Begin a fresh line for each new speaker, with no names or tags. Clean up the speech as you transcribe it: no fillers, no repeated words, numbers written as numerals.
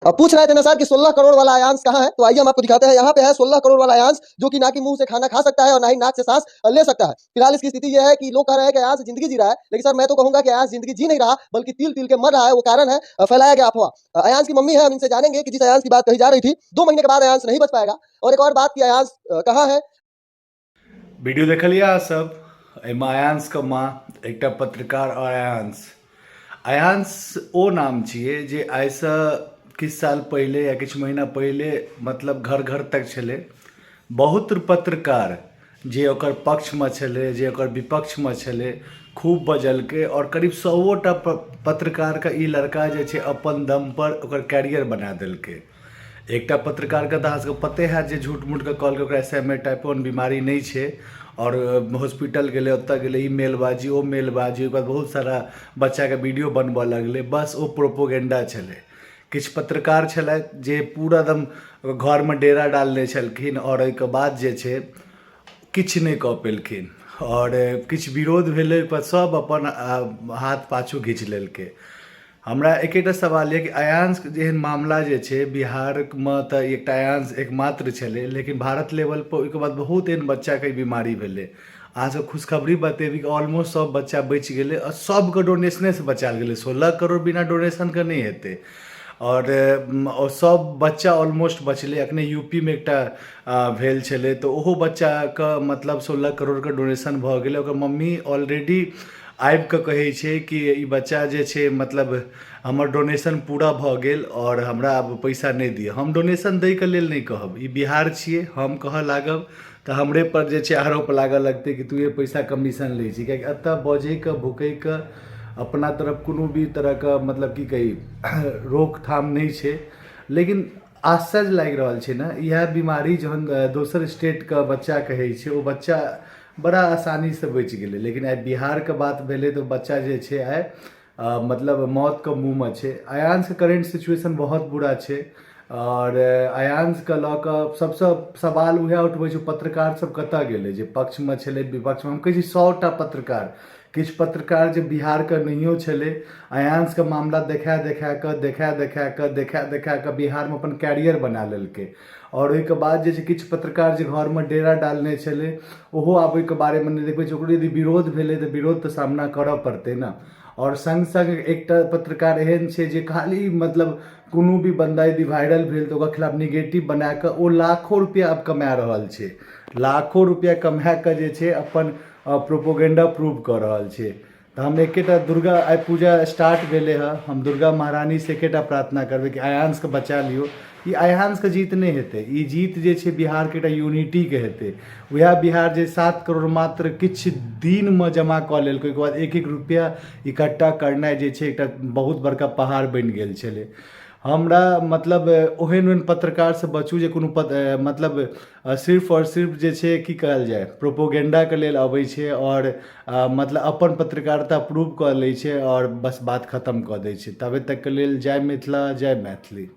अब पूछ रहे थे ना सर कि 16 करोड़ वाला आयांश कहाँ है, तो आइए हम आपको दिखाते हैं। यहाँ पे है 16 करोड़ वाला आयांश, जो कि ना कि मुंह से खाना खा सकता है और ना ही नाक से सांस ले सकता है। फिलहाल इसकी स्थिति यह है कि लोग कह रहे हैं कि आयांश जिंदगी जी रहा है, लेकिन सर मैं तो कहूंगा कि आयांश जिंदगी जी नहीं रहा बल्कि तिल तिल के मर रहा है। वो कारण है फैलाया गया अफवाह। आयांश की मम्मी है, हम इनसे जानेंगे कि जिस आयांश की बात कही जा रही थी 2 महीने के बाद आयांश नहीं बच पाएगा। और एक और बात कि आयांश कहाँ है।
वीडियो देखलिए अहाँ सब, एहिमे आयांशके माँ, एकटा पत्रकार आओर आयांश। आयांश ओ नाम छियै जे आइसँ किछु साल पहिले या किछु महीना पहिले मतलब घर घर तक छलै। बहुत पत्रकार जे ओकर पक्षमे छलै, जे ओकर विपक्षमे छलै, खूब बजलकै आओर करीब सएओ टा पत्रकारके ई लड़का जे छै अपन दमपर ओकर कैरियर बना देलकै। एकटा पत्रकारके तऽ अहाँ सबके पते हैत जे झूठ मूठके कहलकै ओकरा एस एम ए टाइप वन बीमारी नहि छै आओर हॉस्पिटल गेलै, ओतऽ गेलै, ई मेलबाजी ओ मेलबाजी, ओकर बाद बहुत सारा बच्चाके वीडियो बनबऽ लगलै। बस ओ प्रोपोगेंडा छलै। किछु पत्रकार छलथि जे पूरा एकदम घरमे डेरा डालने छलखिन आओर ओहिके बाद जे छै किछु नहि कऽ पेलखिन आओर किछु विरोध भेलै, ओहिके बाद सब अपन हाथ पाछू घीच लेलकै। हमरा एकेटा सवाल यऽ कि आयांश जेहन मामला जे छै बिहारमे तऽ एकटा आयांश एकमात्र छलै, लेकिन भारत लेवलपर ओहिके बाद बहुत एहन बच्चाके ई बीमारी भेलै। अहाँसभ खुशखबरी बतेबी कि ऑलमोस्ट सभ बच्चा बचि गेलै आओर सभके डोनेशनेसँ बचायल गेलै। 16 करोड़ बिना डोनेशनके नहि हेतै। आओर सभ बच्चा ऑलमोस्ट बचलै। एखने यू पी मे एकटा भेल छलै तऽ ओहो बच्चाके मतलब 16 करोड़के डोनेशन भऽ गेलै। ओकर मम्मी ऑलरेडी आबि कऽ कहै छै कि ई बच्चा जे छै मतलब हमर डोनेशन पूरा भऽ गेल आओर हमरा आब पैसा नहि दिअ। हम डोनेशन दैके लेल नहि कहब, ई बिहार छियै, हम कहऽ लागब तऽ हमरेपर जे छै आरोप लागऽ लगतै कि तूहे पैसा कमीशन लै छी, किएकि एतऽ बजैके भुकैके अपना तरफ कोनो भी तरहके मतलब की कही रोकथाम नहि छै। लेकिन आश्चर्य लागि रहल छै ने, इएह बीमारी जहन दोसर स्टेटके बच्चाके होइ छै ओ बच्चा बड़ा आसानीसँ बचि गेलै, लेकिन आइ बिहारके बात भेलै तऽ बच्चा जे छै आइ मतलब मौतके मुँहमे छै। आयांशके करेंट सिचुएशन बहुत बुरा छै आओर आयांशके लऽ कऽ सबसँ सवाल उएह उठबै छै पत्रकार सब कतऽ गेलै जे पक्षमे छलै विपक्षमे। हम कहै छी 100टा पत्रकार, किछु पत्रकार जे बिहारके नहियो छलै आयांशके मामला देखा देखा कऽ देखा देखा कऽ देखा देखा कऽ बिहारमे अपन कैरियर बना लेलकै। आओर ओहिके बाद जे छै किछु पत्रकार जे घरमे डेरा डालने छलै ओहो आब ओहिके बारेमे नहि देखबै छै। ओकरो यदि विरोध भेलै तऽ विरोध तऽ सामना करऽ पड़तै ने। आओर सङ्ग सङ्ग एकटा पत्रकार एहन छै जे खाली मतलब कोनो भी बन्दा यदि वायरल भेल तऽ ओकर खिलाफ निगेटिव बना कऽ ओ लाखो रुपैआ आब कमा रहल छै। लाखो रुपैआ कमा कऽ जे छै अपन प्रोपोगेंडा प्रूव कऽ रहल छै। तऽ हम एकेटा दुर्गा आइ पूजा स्टार्ट भेलै हँ, हम दुर्गा महारानीसँ एकेटा प्रार्थना करबै कि आयांशके बचा लियौ। ई आयांशके जीत नहि हेतै, ई जीत जे छै बिहारके एकटा यूनिटीके हेतै। उएह बिहार जे 7 करोड़ मात्र किछु दिनमे जमा कऽ लेलकै, ओहिके बाद एक एक रुपैआ इकट्ठा करनाइ जे छै एकटा बहुत बड़का पहाड़ बनि गेल छलै। हमरा मतलब ओहन ओहन पत्रकारसँ बचू जे कोनो मतलब सिर्फ आओर सिर्फ जे छै की कहल जाय प्रोपोगेंडाके लेल अबै छै आओर मतलब अपन पत्रकारिता प्रूव कऽ लै छै आओर बस बात खतम कऽ दै छै। तबे तकके लेल जय मिथिला, जय मैथिली।